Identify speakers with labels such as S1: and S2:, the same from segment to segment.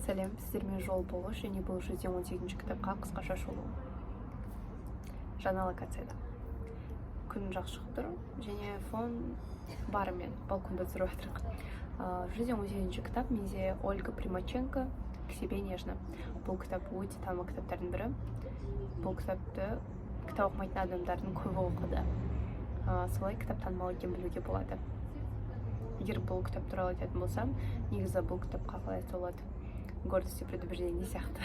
S1: Сәлем, сіздермен Жол Болыш және бұл 118-ші кітапқа қысқаша шолу. Жаңа локацияда күн жақсы шығып тұр және фон барымен балконда түсіріп жатырмық. 118-ші кітап менде Ольга Примаченко «К себе нежно». Бұл кітап өте танымал кітаптардың бірі. Бұл кітапты кітап оқымайтын адамдардың көбі оқыды. Солай кітап танымал екенін білуге болады. Егер бұл кітап туралы айтатын болсам, негізі бұл кітапқа, қалай айтса болады, «Гордость и предубеждение» сияқты,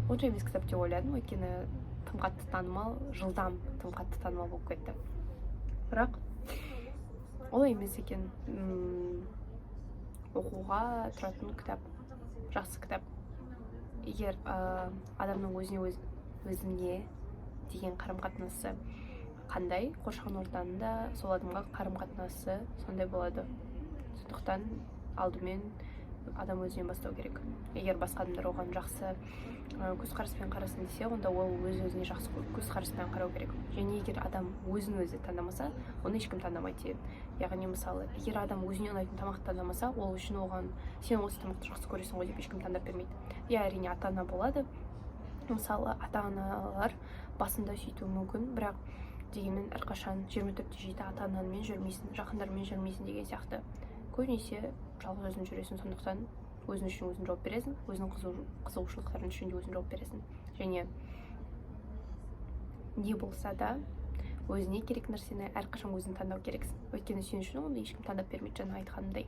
S1: онша емес кітап деп ойладым, өйткені тым қатты танымал, жылдам тым қатты танымал болып кетті. Бірақ олай емес екен. Оқуға тұратын кітап, жақсы кітап. Егер адамның өзіне өзіне деген қарым қатынасы қандай, қоршаған ортаның да сол адамға қарым қатынасы сондай болады. Сондықтан алдымен адам өзінен бастау керек. Егер басқа адамдар оған жақсы көзқараспен қарасын десе, онда ол өз өзіне жақсы көзқараспен қарау керек. Және егер адам өзін өзі таңдамаса, оны ешкім таңдамайды деген. Яғни, мысалы, егер адам өзіне ұнайтын тамақты таңдамаса, ол үшін оған «Сен осы тамақты жақсы көресің ғой» деп ешкім таңдап бермейді. Иә, әрине, ата ана болады. Мысалы, ата аналар басында сөйтуі мүмкін, бірақ дегенмен әрқашан 24/7 ата анаңмен жүрмейсің, жақындармен жүрмейсің деген сияқты. Көбінесе жалғыз өзің жүресің. Сондықтан өзің үшін өзің жауап бересің, өзіңнің қызығушылықтарың үшін де өзің жауап бересің. Және не болса да, өзіне керек нәрсені әрқашан өзің таңдау керексің, өйткені сен үшін оны ешкім таңдап бермейді, жаңа айтқанымдай.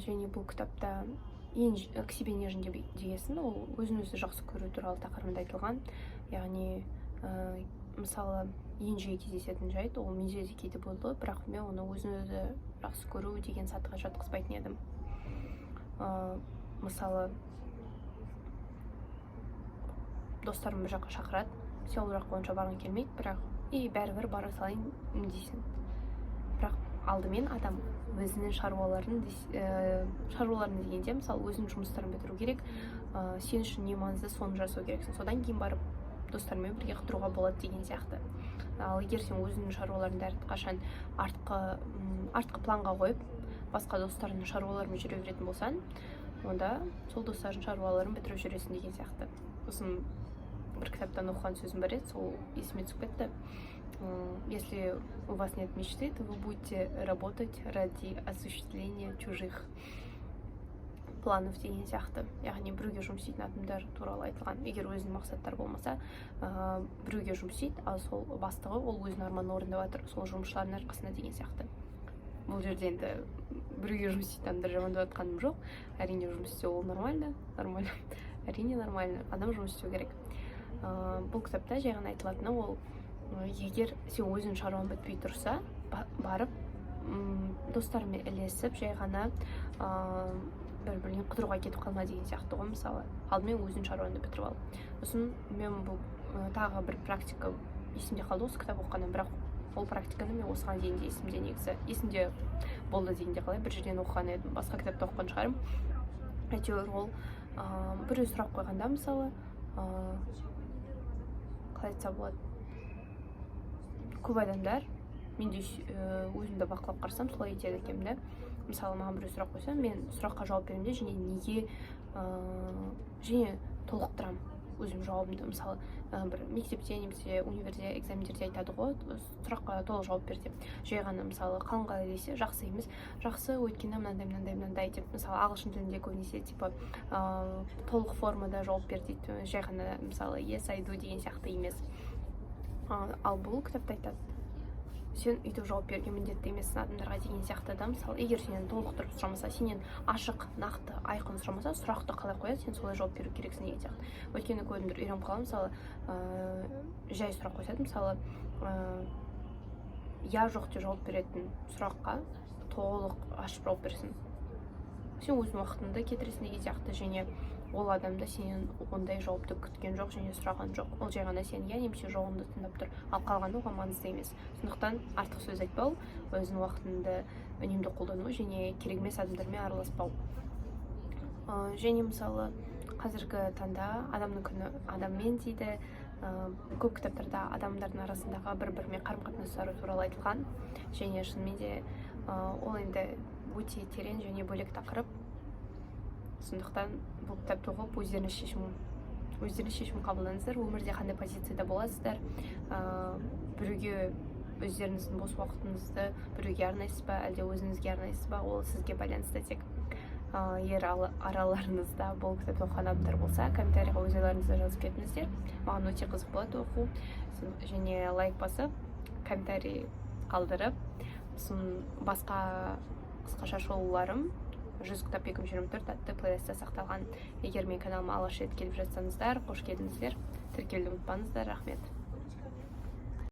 S1: Және бұл кітапта ең «К себе нежен» деп дегесін, ол өзін өзі жақсы көру туралы тақырыбында айтылған. Яғни, мысалы, ең жиі кездесетін жайт, ол менде де кейде болды, бірақ мен оны өзін өзі жақсы көру деген сатыға жатқызбайтын едім. Мысалы, достарым бір жаққа шақырады, сен ол жаққа онша барғың келмейді, бірақ и бәрібір бара салайын дейсің. Бірақ алдымен адам өзінің шаруаларын, шаруаларын дегенде, мысалы, өзінің жұмыстарын бітіру керек. Сен үшін не маңызды, соны жасау керексің. Содан кейін барып достарыңмен бірге қыдыруға болады деген сияқты. Ал егер сен өзіңнің шаруаларыңды әрқашан артқы планға қойып, басқа достарыңның шаруаларымен жүре беретін болсаң, онда сол достарыңның шаруаларын бітіріп жүресің деген сияқты. Сосын бір кітаптан оқыған сөзім бар еді, сол есіме түсіп кетті. Если у вас нет мечты, то вы будете работать ради осуществления чужих планов деген сияқты. Яғни біреуге жұмыс істейтін адамдар туралы айтылған. Егер өзінің мақсаттары болмаса, біреуге жұмыс істейді, ал сол бастығы ол өзінің арманын орындап жатыр сол жұмысшылардың арқасында деген сияқты. Бұл жерде енді біреуге жұмыс істейтін адамдар жамандап жатқаным жоқ. Әрине, жұмыс істеу ол нормально, нормально, әрине, нормально, адам жұмыс істеу керек. Бұл кітапта жай ғана айтылатыны ол, егер сен өзіңнің шаруаң бітпей тұрса, барып достарыңмен ілесіп, жай ғана бір біріне қыдыруға кетіп қалма деген сияқты ғой. Мысалы, алдымен өзіңнің шаруаңды бітіріп ал. Сосын мен бұл тағы бір практика есімде қалды осы кітап оқығаннан. Бірақ ол практиканы мен осыған дейін де есімде, негізі есімде болды дегенде қалай, бір жерден оқыған едім, басқа кітапта оқыған шығармын. Әйтеуір ол біреу сұрақ қойғанда, мысалы, қалай айтса болады, көп адамдар, мен де өзімді бақылап қарасам, солай етеді екенмін да. Мысалы, маған біреу сұрақ қойса, мен сұраққа жауап беремін де және неге, және толықтырамын өзім жауабымды. Мысалы, бір мектепте немесе универде экзамендерде айтады ғой, сұраққа толық жауап бер деп. Жай ғана, мысалы, «Қалың қалай?» десе, «Жақсы» емес, «Жақсы, өйткені мынандай, мынандай, мынандай» деп. Мысалы, ағылшын тілінде көбінесе типа толық формада жауап бер дейді, жай ғана, мысалы, «Yes, I do» деген сияқты емес. Ал бұл кітапта айтады, сен өйтіп жауап беруге міндетті емессің адамдарға деген сияқты да. Мысалы, егер сенен толықтырып сұрамаса, сенен ашық, нақты, айқын сұрамаса, сұрақты қалай қояды, сен солай жауап беру керексің деген сияқты. Өйткені көп адамдар үйреніп қалған, мысалы, жай сұрақ қойса, мысалы, «иә», «жоқ» деп жауап беретін сұраққа толық ашып жауап бересің, сен өзіңнің уақытыңды кетіресің деген сияқты. Және ол адам да сенен ондай жауапты күткен жоқ және сұраған жоқ. Ол жай ғана сенің иә немесе жоғыңды тыңдап тұр, ал қалғаны оған маңызды емес. Сондықтан артық сөз айтпау, өзіңнің уақытыңды үнемді қолдану және керек емес адамдармен араласпау. Және, мысалы, қазіргі таңда адамның күні адаммен дейді. Көп кітаптарда адамдардың арасындағы бір бірімен қарым қатынастары туралы айтылған. Және шынымен де ол енді Өте терең және бөлек тақырып. Сондықтан бұл кітапты оқып, өздеріңіз шешім қабылдаңыздар. Өмірде қандай позицияда боласыздар, біреуге өздеріңіздің бос уақытыңызды біреуге арнайсыз ба, әлде өзіңізге арнайсыз ба, ол сізге байланысты тек. Егер араларыңызда бұл кітапты оқыған адамдар болса, комментарийға өз ойларыңызды жазып кетіңіздер, маған өте қызық болады оқу. Және лайк басып, комментарий қалдырып, сосын басқа қысқаша шолуларым «100 кітап 2024» атты плейлистте сақталған. Егер менің каналыма алғаш рет келіп жатсаңыздар, қош келдіңіздер, тіркелуді ұмытпаңыздар. Рахмет.